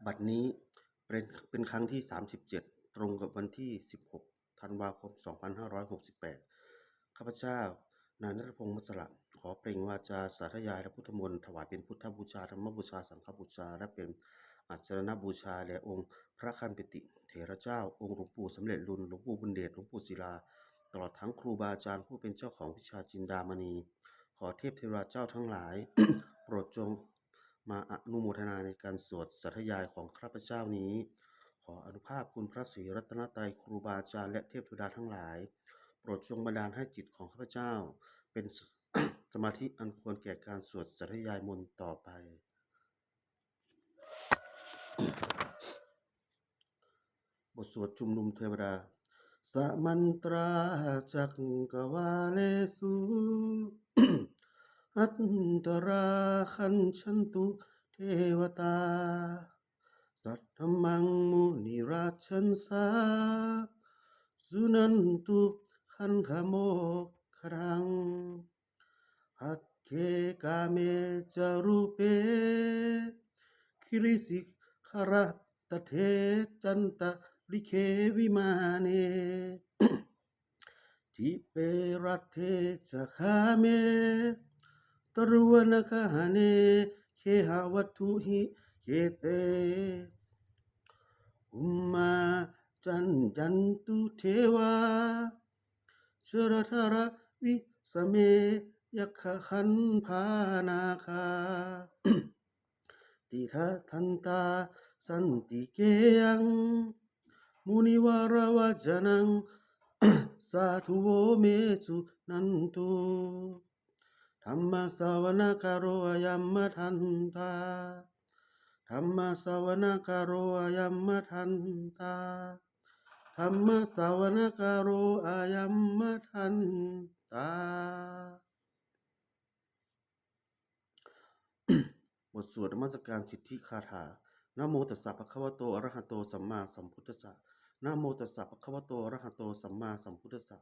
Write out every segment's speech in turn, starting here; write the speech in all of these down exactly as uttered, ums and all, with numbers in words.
บัดนี้เป็นเป็นครั้งที่ สามสิบเจ็ด ตรงกับวันที่ สิบหก ธันวาคม สองพันห้าร้อยหกสิบแปด ข้าพเจ้า นายณัฐพงษ์ มัสสละ ขอเปล่งวาจาสาธยายพระพุทธมนต์ ถวายเป็นพุทธบูชา ธรรมบูชา สังฆบูชา และเป็นอาจารณบูชาแด่องค์พระคันปิติเถระเจ้า องค์หลวงปู่สำเร็จลุน หลวงปู่บุญเดช หลวงปู่ศิลา ตลอดทั้งครูบาอาจารย์ผู้เป็นเจ้าของวิชาจินดามณี ขอเทพเทวาเจ้าทั้งหลาย โปรดจงมาอนุโมทนาในการสวดสาธยายของข้าพเจ้านี้ ขออานุภาพคุณพระศรีรัตนตรัย ครูบาอาจารย์และเทพเทวดาทั้งหลาย โปรดจงบันดาลให้จิตของข้าพเจ้า เป็นส- สมาธิอันควรแก่การสวดสาธยายมนต์ต่อไป บทสวดชุมนุมเทวดา Samantā cakkavāḷesu, antarāgacchantu devatā, saddhammaṃ munirājassa, suṇantu saggamokkhadaṃ. Sagge kāme ca rūpe, girisikharataṭe cantalikkhe vimāne, dīpe raṭṭhe ca gāme, taruvanagahane gehavatthumhi khette, bhummā cāyantu devā jalathalavisame yakkhagandhabbanāgā, tiṭṭhañchanto santike yaṃ munivaravacanaṃ, sādhavo me suṇantu. Dhammassavanakālo ayambhadantā. Dhammassavanakālo ayambhadantā. Dhammassavanakālo ayambhadantā. บทสวดนมัสการสิทธิคาถา Namo tassa bhagavato arahato sammāsambuddhassa. Namo tassa bhagavato arahato sammāsambuddhassa.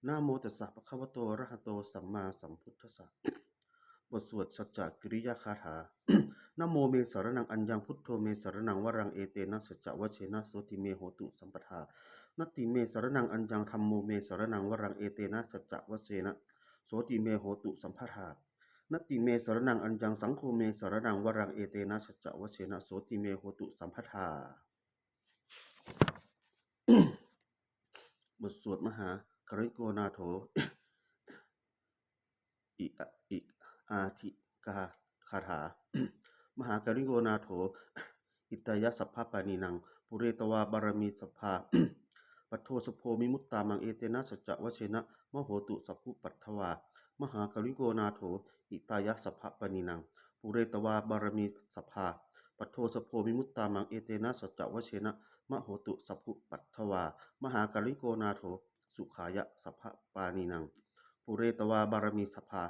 Namo tassa bhagavato arahato sammāsambuddhassa. บทสวดสัจจกิริยาคาถา Dhammo me saraṇaṃ aññaṃ, buddho me saraṇaṃ varaṃ, etena saccavajjena sotthi me hotu sabbadā. Natthi me saraṇaṃ aññaṃ, dhammo me saraṇaṃ varaṃ, etena saccavajjena sotthi me hotu sabbadā. Natthi me saraṇaṃ aññaṃ, saṅgho me saraṇaṃ varaṃ, etena saccavajjena sotthi me hotu sabbadā. บทสวดมหาการุณิโกนาโถ อิ- อิ- อาทิกาคาถา Mahākāruṇiko nātho, hitāya sabbapāṇinaṃ, pūretvā pāramī sabbā, patto sambodhimuttamaṃ, etena saccavajjena, mā hontu sabbupaddavā. Mahākāruṇiko nātho, hitāya sabbapāṇinaṃ, pūretvā pāramī sabbā, patto sambodhimuttamaṃ, etena saccavajjena, mā hontu sabbupaddavā. Mahākāruṇiko nātho, sukhāya sabbapāṇinaṃ, pūretvā pāramī sabbā,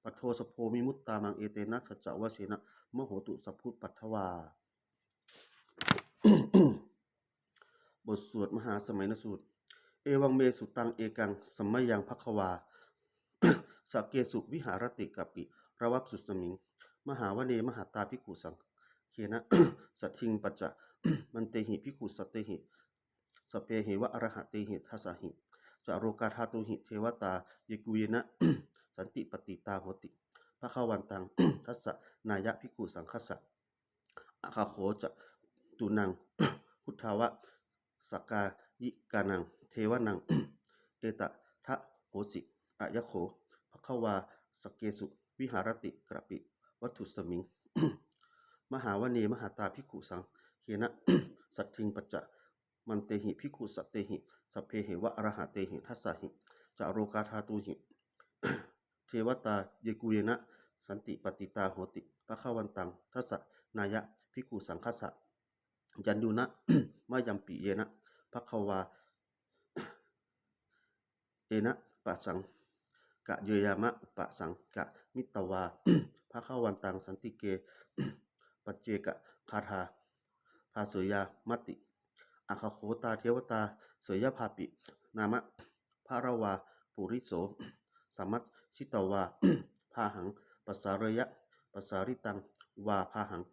patto sambodhimuttamaṃ, etena saccavajjena, mā hontu sabbupaddavā. บทสวดมหาสมัยนสูตร Evaṃ me sutaṃ, ekaṃ samayaṃ bhagavā sakkesu viharati kapilavatthusmiṃ mahāvane mahatā bhikkhusaṅghena saddhiṃ pañcamattehi bhikkhusatehi sabbeheva arahantehi. Dasahi ca lokadhātūhi devatā yebhuyyena santi patiṭṭhā honti bhagavantaṃ dassanāya bhikkhusaṅghassa. Atha kho catunnaṃ uddhavacakkhayikānaṃ devānaṃ etadahosi: Ayaṃ kho bhagavā sakkesu viharati kapilavatthusmiṃ mahāvane mahatā bhikkhusaṅghena saddhiṃ pañcamattehi bhikkhusatehi sabbeheva arahantehi. Dasahi ca lokadhātūhi devatā yebhuyyena santi patiṭṭhā honti bhagavantaṃ dassanāya bhikkhusaṅghassa. Yannūna mayampi yena bhagavā yena paccekavādaṃ upasaṅkamitvā bhagavantaṃ santike paccekagāthā bhāseyyāmāti. Atha kho tā devatā seyyathāpi nāma balavā puriso sammiñjitaṃ vā bāhaṃ pasāreyya, pasāritaṃ vāhaṃ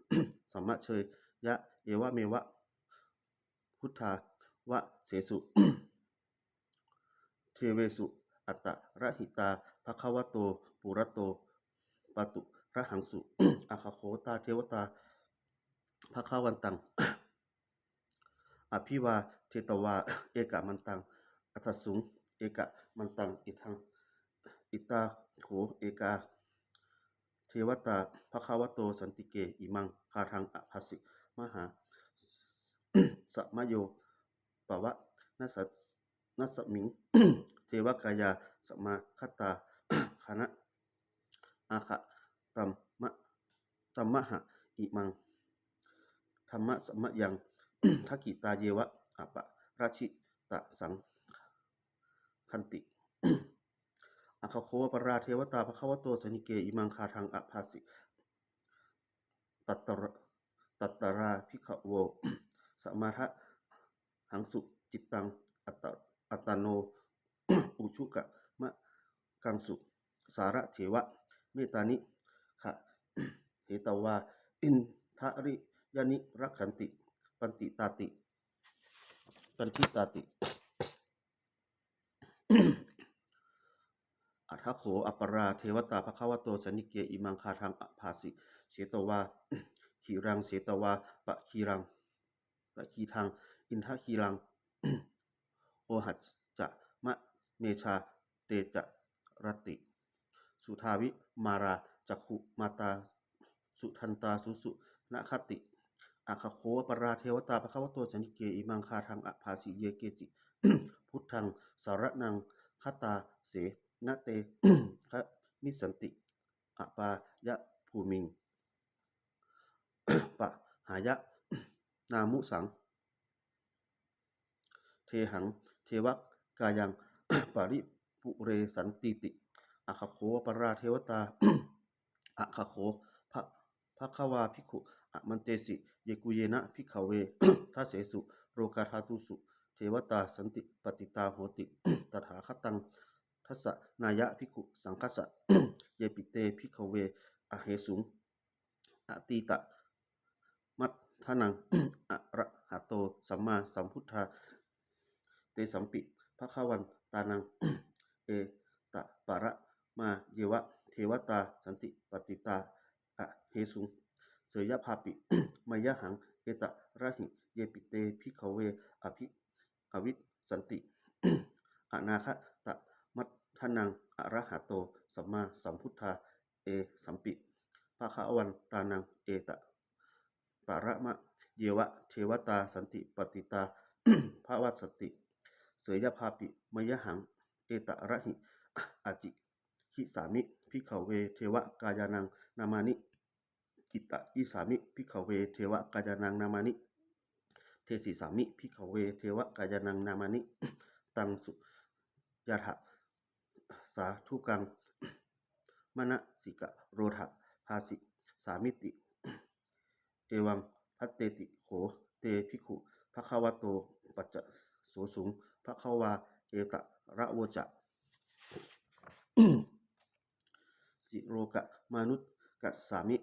samajjheyya, evameva buddhāvasesu devesu antarahitā bhagavato purato pāturahaṃsu. Atha kho tā devatā bhagavantaṃ abhivādetvā ekamantaṃ aṭṭhaṃsu. Ekamantaṃ idaṃ, idha kho ekā devatā bhagavato santike imaṃ gāthaṃ abhāsi: Mahāsamayo pavanasmiṃ, devakāyā samāgatā, āgatamha imaṃ dhammasamayaṃ, dakkhitāyeva aparājitasaṅghanti. Atha kho aparā devatā bhagavato santike imaṃ gāthaṃ abhāsi: Tatra, tatra bhikkhavo samādahaṃsu cittaṃ attano ujukamakaṃsu, sārathīva mettāni gahetvā indriyāni rakkhanti paṇḍitāti, paṇḍitāti. Atha kho aparā devatā bhagavato santike imaṃ gāthaṃ abhāsi: Chetvā khīlaṃ chetvā pakhīlaṃ, pakhīlaṃ indakhīlaṃ ohacca manejā, te caranti suddhā vimalā cakkhumatā sudantā susunāgāti. Atha kho aparā devatā bhagavato santike imaṃ gāthaṃ abhāsi: Ye keci buddhaṃ saraṇaṃ gatāse, na te gamissanti apāyabhūmiṃ, pahāya mānusaṃ dehaṃ, devakāyaṃ paripūressantīti. Atha kho aparā devatā, atha kho bha-, bhagavā bhikkhū āmantesi: Yebhuyyena bhikkhave dasasu lokadhātūsu devatā santi patiṭṭhā honti tathāgataṃ dassanāya bhikkhusaṅghassa. Yepi te bhikkhave ahesuṃ atītamaddhānaṃ arahanto sammāsambuddhā, tesampi bhagavantānaṃ etaparamāyeva devatā santi patiṭṭhā ahesuṃ. Seyyathāpi mayhaṃ etarahi, yepi te bhikkhave abhi-, abhissanti anāgatamaddhānaṃ arahanto sammāsambuddhā, tesampi bhagavantānaṃ etaparamāyeva devatā santi patiṭṭhā bhavassanti. Seyyathāpi mayhaṃ etarahi, ācikkhissāmi bhikkhave devakāyānaṃ nāmāni, kittayissāmi bhikkhave devakāyānaṃ nāmāni, desissāmi bhikkhave devakāyānaṃ nāmāni. Taṃ suṇātha sādhukaṃ manasikarotha bhāsissāmīti. Evaṃ bhanteti kho te bhikkhū bhagavato paccassosuṃ. Bhagavā etadavoca: Silokamanukassāmi,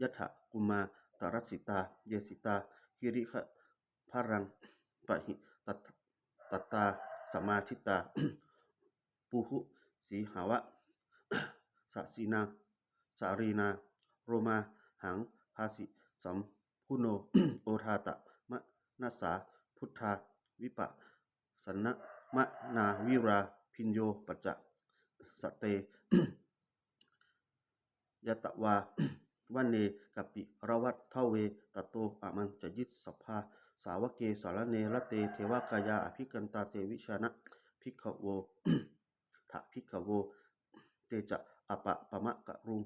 yattha bhummā tadassitā; ye sitā girigabbharaṃ, pahitattā samāhitā. Puthū sīhāva sallīnā, sallīnā lomahaṃsābhisambhuno; odātamanasā suddhā, vippasannamanāvilā. Bhiyyo pañcasate ñatvā vane kāpilavatthave, tato āmantayi satthā, sāvake sāsane rate. Devakāyā abhikkantā, te vijānātha bhikkhavo. Tha bhikkhavo te ca ātappamakaruṃ,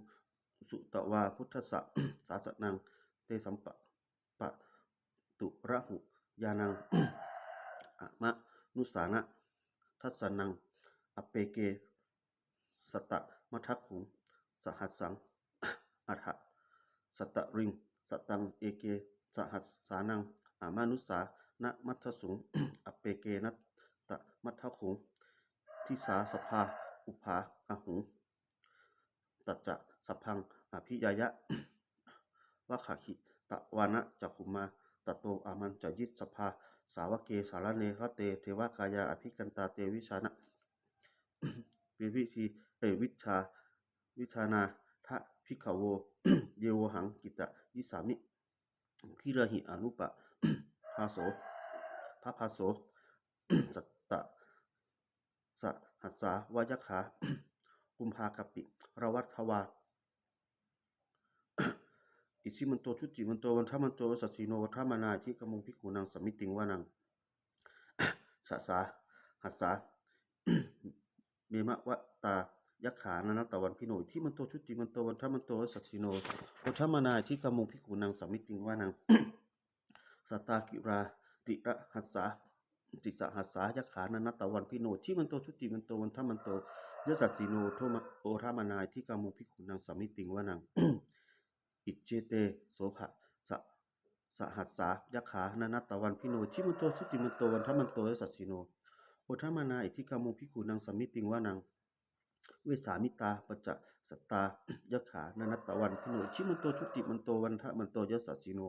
sutvā buddhassa sāsanaṃ. Tesampāturahu ñāṇaṃ, amanussāna dassanaṃ; appeke satamaddakkhuṃ, sahassaṃ atha sattariṃ. Sataṃ eke sahassānaṃ, amanussānamaddasuṃ; appekenantamaddakkhuṃ, disā sabbā phuṭā ahuṃ. Tañca sabbaṃ abhiññāya, vagghitvāna cakkhumā, tato āmantayi satthā sāvake sāsane rate. Devakāyā abhikkantā te vijāna vivī e vijā vijānātha bhikkhavo, ye vohaṃ kittayissāmi girāhi anupubhāso pubhāso. Sattasahassā va yakkhā kumbhakapi lavatthavā, iddhimanto jutimanto vaṇṇavanto yasassino, modamānā iddhimaṅgamaakaṃsu bhikkhūnaṃ samitiṃ vanaṃ. Chasahassā mevattā yakkhā nānattavaṇṇino, iddhimanto jutimanto vaṇṇavanto yasassino, modamānā iddhimaṅgamaakaṃsu bhikkhūnaṃ samitiṃ vanaṃ. Sātāgirā tisahassā tisahassā yakkhā nānattavaṇṇino, iddhimanto jutimanto vaṇṇavanto yasassino, modamānā iddhimaṅgamaakaṃsu bhikkhūnaṃ samitiṃ vanaṃ. Iccete soḷasasahassā yakkhā nānattavaṇṇino, iddhimanto jutimanto vaṇṇavanto yasassino, modamānā iddhimaṅgamaakaṃsu bhikkhūnaṃ samitiṃ vanaṃ. Vessāmittā pañcasatā yakkhā nānattavaṇṇino, iddhimanto jutimanto vaṇṇavanto yasassino,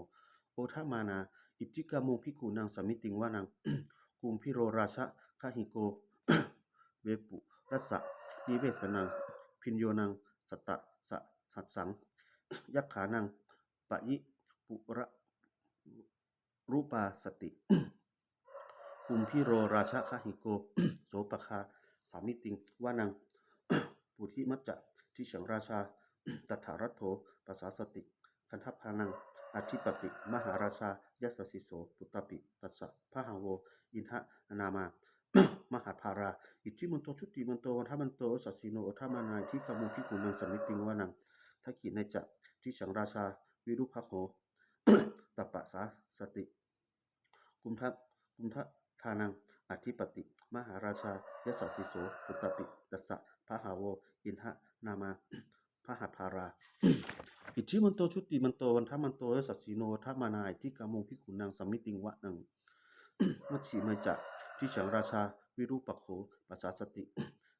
modamānā iddhimaṅgamaakaṃsu bhikkhūnaṃ samitiṃ vanaṃ. Kumbhīro rājagahiko vepullassa nivesanaṃ, bhiyyo naṃ satasahassaṃ yakkhānaṃ payirupāsati. Kumbhīro rājagahiko sopāga samitiṃ vanaṃ. Purimañca disaṃ rājā dhataraṭṭho pasāsati, gandhabbānaṃ ādhipati mahārājā yasassi so. Puttāpi tassa bahavo indanāmā mahabbalā, iddhimanto jutimanto vaṇṇavanto yasassino, modamānā iddhimaṅgamaakaṃsu bhikkhūnaṃ samitiṃ vanaṃ. Dakkhiṇañca disaṃ rājā virūpakkho tappasāsati, gandhabbānaṃ ādhipati mahārājā yasassi so. Puttāpi tassa bahavo indanāmā mahabbalā, iddhimanto jutimanto vaṇṇavanto yasassino, modamānā iddhimaṅgamaakaṃsu bhikkhūnaṃ samitiṃ vanaṃ. Majjhimañca disaṃ rājā virūpakkho pasāsati,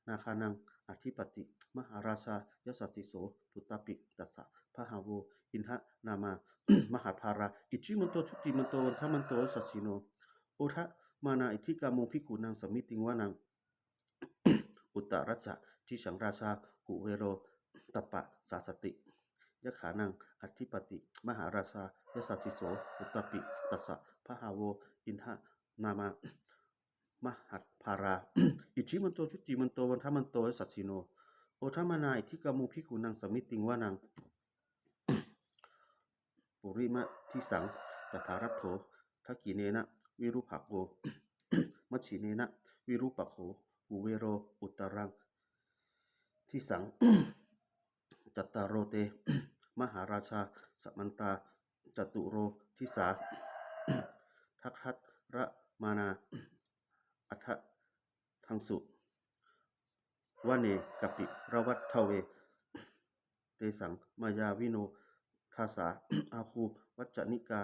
nāgānaṃ ādhipati mahārājā yasassi so. Puttāpi tassa bahavo indanāmā mahabbalā, iddhimanto jutimanto vaṇṇavanto yasassino, modamānā iddhimaṅgamaakaṃsu bhikkhūnaṃ samitiṃ vanaṃ. Uttarajja disaṃ rājā kuvero tappasāsati, yakkhānaṃ ādhipati mahārājā yasassi so. Puttāpi tassa bahavo indanāmā mahabbalā, iddhimanto jutimanto vaṇṇavanto yasassino, modamānā iddhimaṅgamaakaṃsu bhikkhūnaṃ samitiṃ vanaṃ. Purimadisaṃ dhataraṭṭho, dakkhiṇena virūpakkho, majjhimena virūpakkho, kuvero uttaraṃ disaṃ. Cattāro te mahārājā samantā caturo disā, daddallamānā aṭṭhaṃsu vane kāpilavatthave. Tesaṃ māyāvino dāsā āgū vañcanikā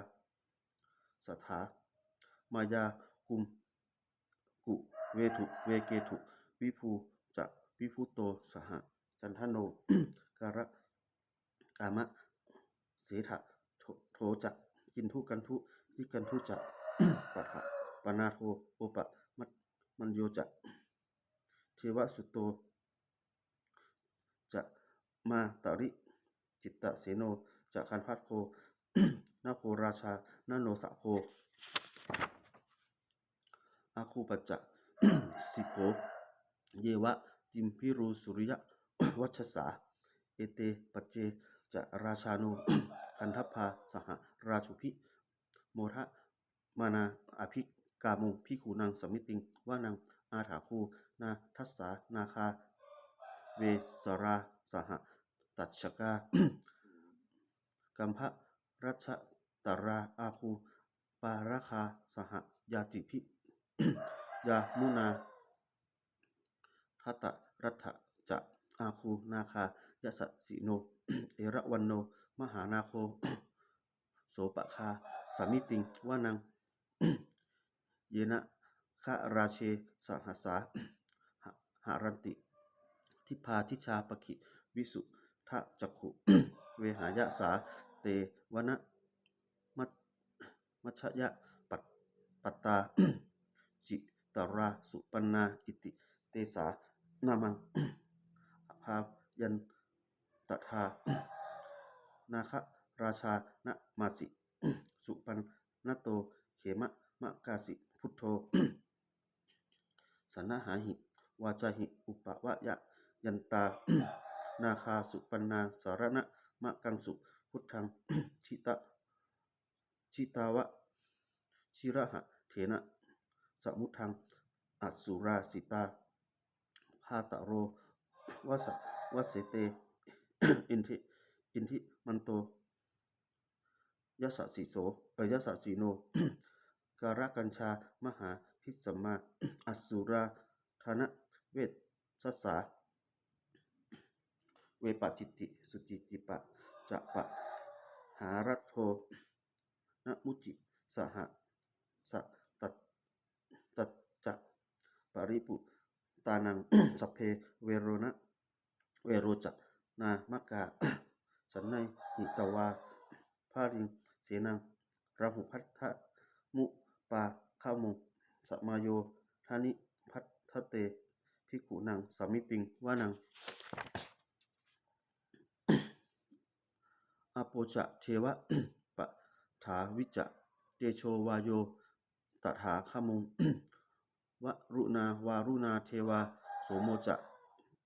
saṭhā, māyā kuṭeṇḍu veṭeṇḍu viṭū ca viṭuṭo saha, candano kāma kāmaseṭṭho ca kinnughaṇḍu nighaṇḍu ca, padmāto opamañño ca devasūto ca mātali, cittaseno ca gandhabbo naḷo rājā janosabho, āgū pañcasikho yeva timbarū suriyavacchasā. Ete pañce ca rājāno gandhabbā saha rājubhi, modamānā abhikkāmuṃ bhikkhūnaṃ samitiṃ vanaṃ. Athāgū nābhasā nāgā vesālā sahatacchakā, kambalassatarā āgū pāragā saha ñātibhi. Yāmunā dhataraṭṭhā ca āgū nāgā yasassino, erāvaṇo mahānāgo sopāga samitiṃ vanaṃ. Yenāgarāje sahasā haranti dibbā dijā pakkhi visuddhacakkhū, vehāyasā te vana mat- maccaya pat- pattā citrā supaṇṇā iti tesā nāmaṃ. Abhayantadā nāgarājānamāsi supaṇṇato khemamakāsi buddho saṇhāhi vācāhi upavhayantā nāgā supaṇṇā saraṇamakaṃsu buddhaṃ jita- jitā vajirahatthena samuddaṃ asurā sitā bhātaro vasa- vasete iddhi- iddhimanto yasassi so- eh, yasassino kālakañjā mahābhismā asurā dānaveghasā vepacitti sucitti pa- ca pahārādo namucī saha sa- tat- tassa paripūtānaṃ sabbe verona- verocanāmakā sannayhitvā baliṃ senaṃ rāhubhaddamupāgamuṃ samayodāni bhaddante bhikkhūnaṃ samitiṃ vanaṃ. Āpo ca devā paṭhavī ca tejo vāyo tadāgamuṃ varuṇā vāruṇā devā somo ca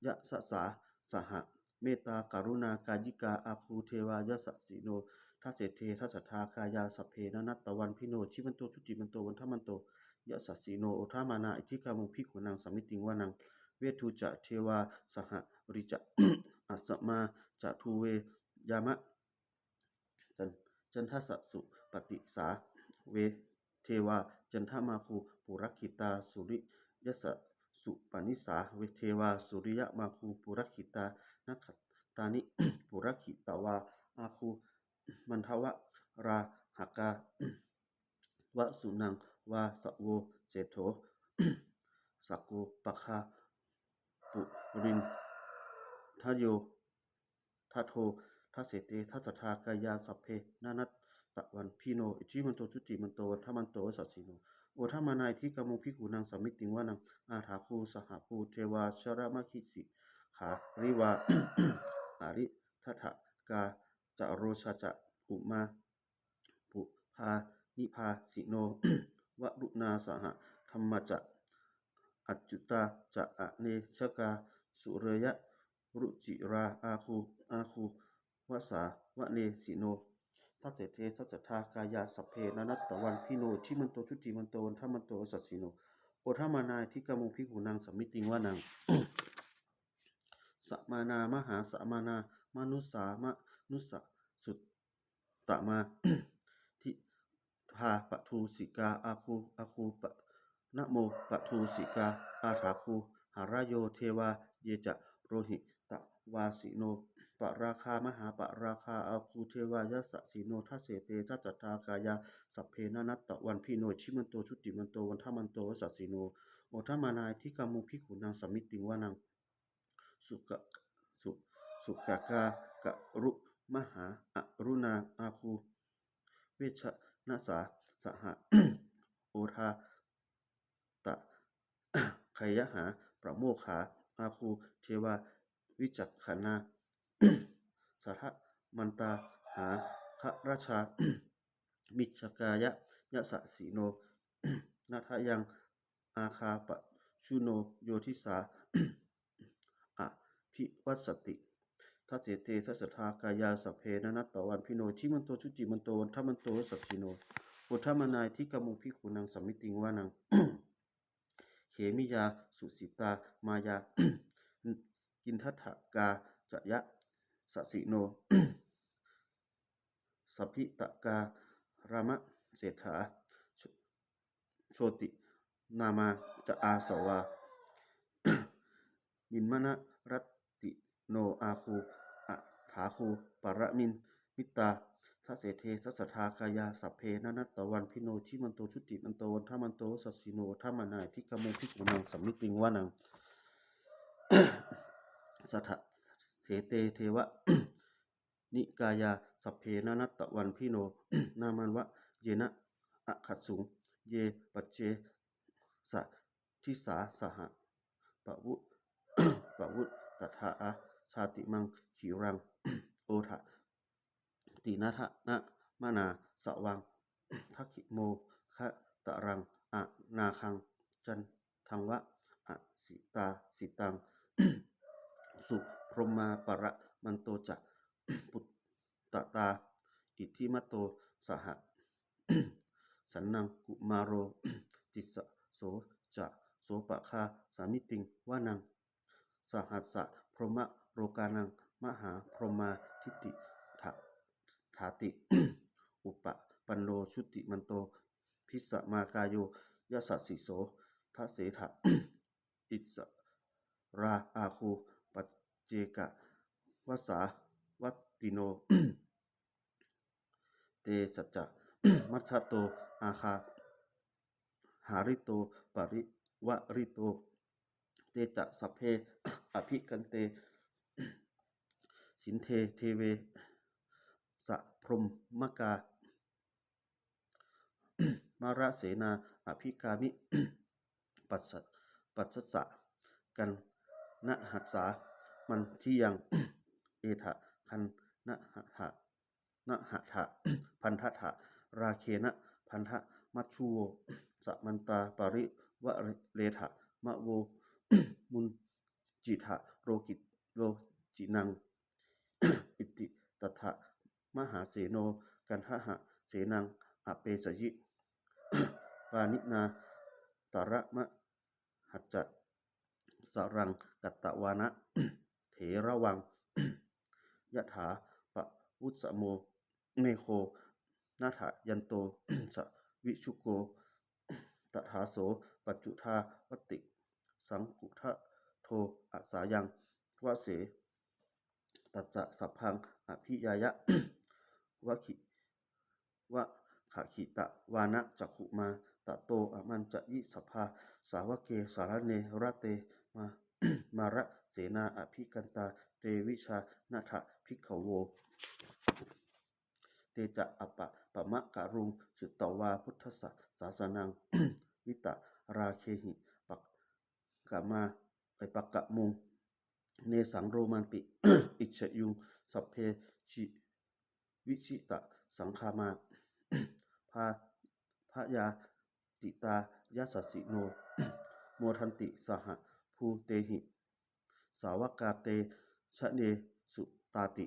yasasā saha mettākaruṇākāyikā āgū devā yasassino. Dasete dasadhā kāyā sabbe nānattavaṇṇino iddhimanto jutimanto vaṇṇavanto yasassino, modamānā abhikkāmuṃ bhikkhūnaṃ samitiṃ vanaṃ. Veṇḍū ca devā sahalī ca asamā ca duve yamā can- candassa supaṇṇasā ve devā candamāgū purakkhitā. Suriyassa supaṇṇasā ve devā suriyamāgū purakkhitā. Nakkhattāni purakkhitvā āgū mandavalāhakā. Vasūnaṃ vāsavo seṭṭho sakkopāga purindado. Dasete dasadhā kāyā sabbe nānattavaṇṇino iddhimanto jutimanto vaṇṇavanto yasassino, modamānā abhikkāmuṃ bhikkhūnaṃ samitiṃ vanaṃ. Athāgū sahabhū devā jalamaggisikhāriva ariṭṭhakā ca rojā ca ummāpupphanibhāsino. Dhammā ca accutā ca anejakā sūleyyarucirā āgū āgū vāsavanesino. Dasete dasadhā kāyā sabbe nānattavaṇṇino iddhimanto jutimanto vaṇṇavanto yasassino, modamānā abhikkāmuṃ bhikkhūnaṃ samitiṃ vanaṃ. Samānā mahāsamānā mānusā mānusuttamā, diṭṭhā paṭūsikā āgū āgū pa- namo paṭūsikā. Athāgū harayo devā ye ca lohitavāsino, pāragā mahāpāragā āgū devā yasassino. Dasete dasadhā kāyā sabbe nānattavaṇṇino iddhimanto jutimanto vaṇṇavanto yasassino, modamānā abhikkāmuṃ bhikkhūnaṃ samitiṃ vanaṃ. Sukka- su- sukkā karumhā aruṇā āgū veganasā saha odātagayhā pāmokkhā āgū devā vicakkhaṇā. Sadamantā hāragajā missakā yasassino, thanayaṃ āgā pajjunno yo disā abhivassati. Dasete dasadhā kāyā sabbe nānattavaṇṇino iddhimanto jutimanto vaṇṇavanto yasassino, modamānā abhikkāmuṃ bhikkhūnaṃ samitiṃ vanaṃ. Khemiyā tusitā māyā kaṇṭakā ca yasassino, sabhitakā lāmaseṭṭhā jotināmā ca āsavā, nimmānaratino āgū athāgū paranimmitā. Dasete dasadhā kāyā sabbe nānattavaṇṇino iddhimanto jutimanto vaṇṇavanto yasassino, modamānā abhikkāmuṃ bhikkhūnaṃ samitiṃ vanaṃ. Saṭṭhete devā nikāyā sabbe nānattavaṇṇino nāmanvayena āgañchuṃ. Ye paccasādisā saha pavu- pavutthajātiyā jātimaṃ giriṃ odatimadanamanā savaṃ dakkhemoghataraṃ nāgaṃ candaṃva asitātitaṃ. Subrahmā paramatto ca puttadārassa iddhimato saha sanaṅkumāro tisso ca sopāga samitiṃ vanaṃ. Sahassabrahmalokānaṃ mahābrahmābhitiṭṭhati. Upapanno jutimanto bhismākāyo yasassi so. Dasettha issarā āgū paccekavasavattino. Tesañca majjhato āgā hārito parivārito. Te ca sabbe abhikkante sinde deve sabrahmakaṃ. Mārasenā abhikkāmi passa- passassa kaṇhassa mandiyaṃ. Etha gaṇhatha bandhatha rāgena bandhamatthu vo. Samantā parivāretha mā vo muñcittha rocinaṃ. Iti tattha mahāseno kaṇhasenaṃ apesayi. Pāṇinā talamāhacca saraṃ katvāna bheravaṃ. Yathā pāvussako megho thanayanto savijjuko tathā so paccudāvatti saṅkuddho asayaṃvase. Tañca sabbaṃ abhiññāya vakhi- vakkhātitā vāna cakkhumā tato āmantayi satthā sāvake sāsane rate. Mā- mārasenā abhikkantā te vijānātha bhikkhavo. Te ca ātappamakaruṃ sutvā buddhassa sāsanaṃ vītarāgehi pakkāma- pakkāmuṃ nesaṃ lomampi iñjayuṃ. Sabbe vi- vijitasaṅgāmā bha- bhayātītā yasassino modanti saha bhūtehi sāvakā te janesutāti.